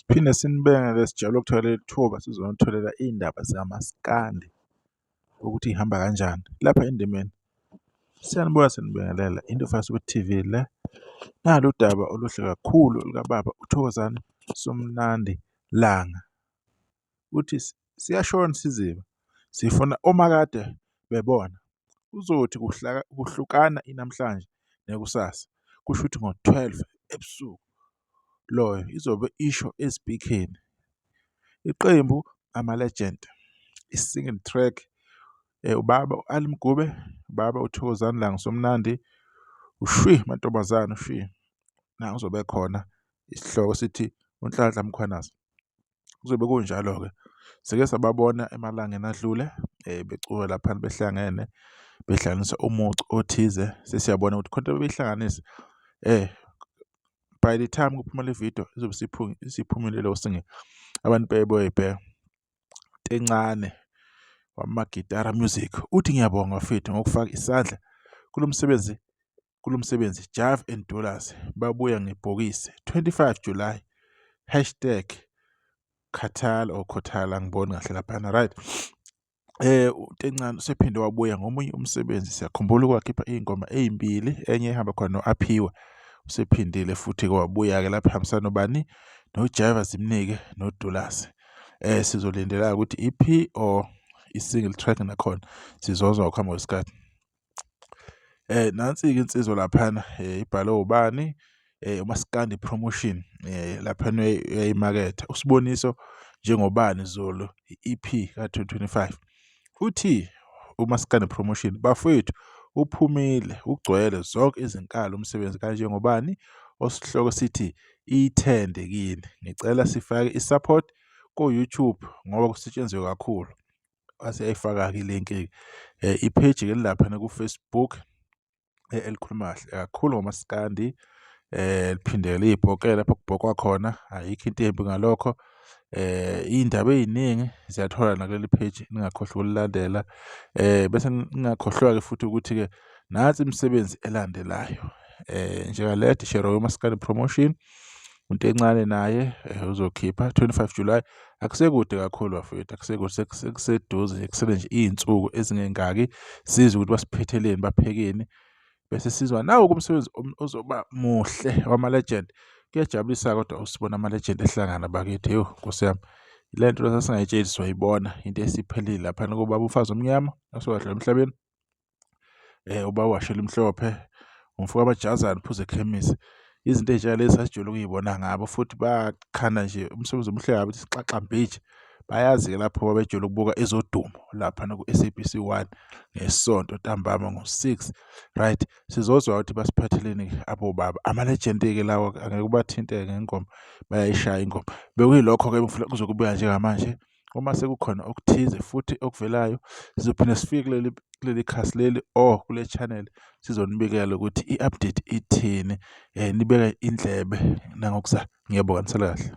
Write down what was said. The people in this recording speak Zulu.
Siphinde sinibengele, sijabule ukuthola leli thuba sizonitholela iy'ndaba zikamaskandi ukuthi y'hamba kanjani lapha endimeni. Siyanibona, siyanibingelela, into Fast TV le. Nalu udaba oluhle kakhulu lukababa uThokozani Somnandi Langa. Uthi siyashona isiziba, sifuna omakade bebona. Kuzothi kuhlukana inamhlanje nekusasa, kusho ukuthi ngo-12 ebusuku loyo izobe isho ezipikheni. Iqembu ama-legend, i-single track ubaba u-Ali Mgube, ubaba uThokozani Langa Somnandi, ushwi mantombazane ushwi. Nangu uzobe ekhona isihloko sithi uNhlanhla Mkhwanazi. Kuzobe kunjalo-ke. Sike sababona emalangeni adlule becula laphana behlangene behlanganisa umucu othize. Sesiyabona ukuthi khona into abebeyihlanganisa by the time kuphuma le video izobe isiphumile leyo single, abantu beyoyibheka. Ntencane wamagitara music uthi ngiyabonga bafethu ngokufaka isandla kulo msebenzi kulo msebenzi Jive and Dollars babuya ngebhokisi 25 July hashtag khathala or khothala angiboni kahle laphana right. UNtencane usephinde wabuya ngomunye umsebenzi, siyakhumbula ukwakhipha iy'ngoma ey'mbili, enye ehamba khona no-Aphiwe. Usephindile futhi-ke wabuya-ke lapha ehambisana nobani? NoJaiva Zimnike noDulasi. Sizolindela ukuthi EP or i-single track nakhona sizozwa ngokuhamba kwesikhathi. Nansi-ke insizwa laphana ibhalwe ubani? UMaskandi Promotion laphana uyayimaketha. USiboniso Njengobani Zulu, i-EP ka-2025. Uthi uMaskandi Promotion, bafowethu uphumile ugcwele zonke izinkalo umsebenzi kaNjengobani osihloko sithi ithende kini. Ngicela sifake i-support ko-YouTube ngoba kusetshenziwe kakhulu. Wase eyayifaka-ke i-link-ke i-page-ke lilaphana ku-Facebook elikhuluma kahle kakhulu ngomaskandi liphinde liyibhoke lapho kubhokwa khona, ayikho into embi ngalokho. Iy'ndaba ey'ningi ziyatholakala nakuleli page, ningakhohlwa ukulilandela. Bese ningakhohlwa-ke futhi ukuthi-ke nansi imisebenzi elandelayo njengale Shero Maskandi Promotion, uNtencane naye uzokhipha 25 July. Akusekude kakhulu bafowethu, akusekude sekuseduze nje, kusele nje iy'nsuku ezingengaki sizwe ukuthi basiphetheleni, baphekeni. Bese sizwa nawo umsebenzi ozoba muhle wama-legend. Kuyajabulisa kodwa usibona ama-legend ehlangana bakithi, ewu Nkosi yami. Le nto sasingayitsheli sizoyibona into esiphelile laphana kobaba umfazi omnyama osewadlula emhlabeni. Ubaba washela imhlophe, umfo kaMajazane uphuza ekhemisi. Izinto ey'njenga lezi sasijwayele ukuy'bona ngabo futhi bakhanda nje umsebenzi omuhle kabi ukuthi sixaxambije. Bayazi-ke lapho babejwayele ukubuka ezodumo laphana ku-S_A_B_C 1 ngeSonto ntambama ngo-6. Right, sizozwa ukuthi basiphatheleni-ke abobaba. Ama-legend-ke lawo angeke ubathinte-ke ngengoma, bayayishaya ingoma. Bekuyilokho-ke engifuna kuzokubuya njengamanje. Uma sekukhona okuthize futhi okuvelayo sizophinde sifike kuleli kuleli khasi leli or kule channel sizonibikela ukuthi i-update ithini. Nibeke indlebe nangokuzayo. Ngiyabonga, nisale kahle.